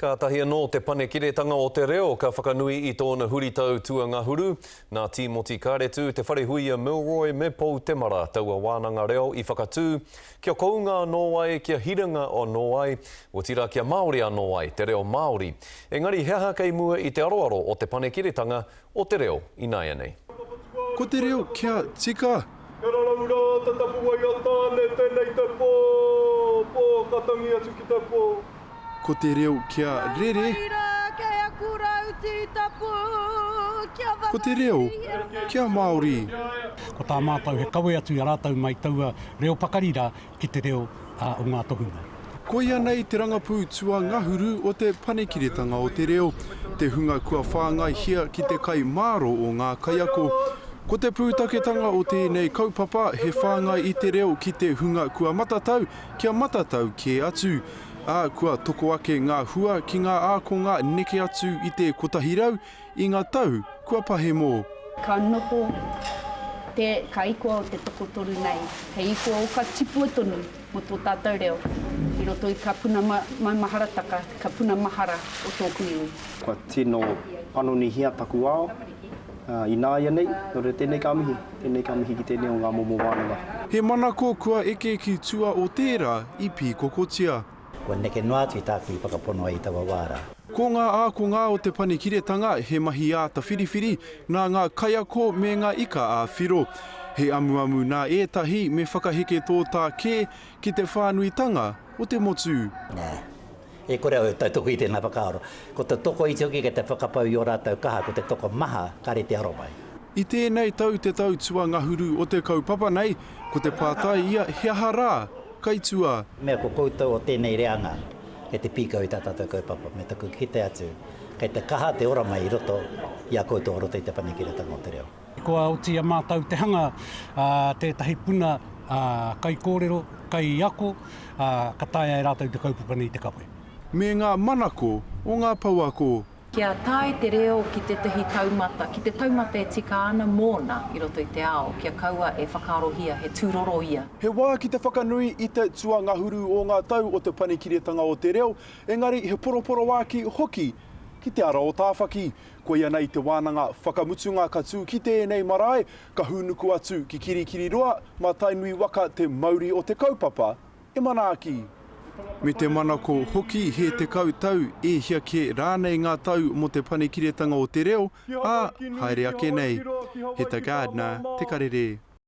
Kātahi anō te Panekiretanga o te Reo ka whakanui i tōna huritau tuangahuru. Nā Tīmoti Kāretu, Te Wharehuia Milroy me Pou Temara taua wānanga reo i whakatū, kia kounga anō ai, kia hiranga anō ai, otirā kia Māori anō ai te reo Māori. Engari he aha kei mua i te aroaro o te Panekiretanga o te reo ināianei. Ko te reo kia tika. Kia rarau rā te tapuwae a Tāne, tēnei te pō, pō, ka tangi atu ki te pō. Ko te reo kia rere. Ko te reo kia Māori. Ko tā mātou he kawe atu i a rātou mai taua reo pakari rā ki te reo o ngā tohunga. Koia nei te rangapū tuangahuru o te Panekiretanga o te Reo, te hunga kua whāngaihia ki te kai māro o ngā kaiako. Ko te pūtaketanga o tēnei kaupapa he whāngai i te reo ki te hunga kua matatau kia matatau kē atu, ā, kua toko ake ngā hua ki ngā ākonga neke atu i te 100 i ngā tau kua pahemo. Ka noho te ka ikoa o te tokotoru nei hei ikoa o ka tipua tonu mo tō tātou reo i roto i ka puna maumaharataka, ka puna mahara o tōku iwi. Kua tino panonihia taku ao ināianei, nō reira tēnei ka mihi, tēnei ka mihi ki tēnei o ngā momo wānanga. He manako kua eke ki tua o tērā i pīkokotia. Kua neke noa atu i tāku i whakapono ai i taua wā rā. Ko ngā ākongā o Te Panekiretanga he mahi āta whiriwhiri nā ngā kaiako me ngā ika ā-whiro. He amuamu nā ētahi me whakaheke tōtā kē ki te whānuitanga o te motu. Nē. E kore au e tautoko i tēnā whakaaro. Ko te tokoiti hoki kei te whakapau i ō rātou kaha, ko te tokomaha kāre te aro mai. I tēnei tau te tau tuangahuru o te kaupapa nei, ko te pātai ia he aha rā kai tua? Mea ko koutou o tēnei reanga kei te pīkau i tā tātou kaupapa me taku kite atu kei te kaha te ora mai i roto i a koutou o roto i te Panekiretanga o te Reo. Kua oti i a mātou te hanga tētahi puna kaikōrero, kaiako, ka taea e rātou te kaupapa nei te kawe. Me ngā manako o ngā pouako. Kia tae te reo ki tētahi taumata, ki te taumata e tika ana mōna i roto i te ao, kia kaua e whakaarohia he tūroro ia. He wā ki te whakanui i te tuangahuru o ngā tau o te Panekiretanga o te Reo, engari he poroporoāki hoki ki te ara o Tāwhaki. Koia nei te wānanga whakamutunga ka tū ki tēnei marae, ka hūnuku atu ki Kirikiriroa, mā Tainui waka te mauri o te kaupapa e manaaki. Me te manako hoki he 10 tau, e hia kē rānei ngā tau mō te panekiretanga o te reo, ā, haere ake nei. Heta Gardner, Te Karere.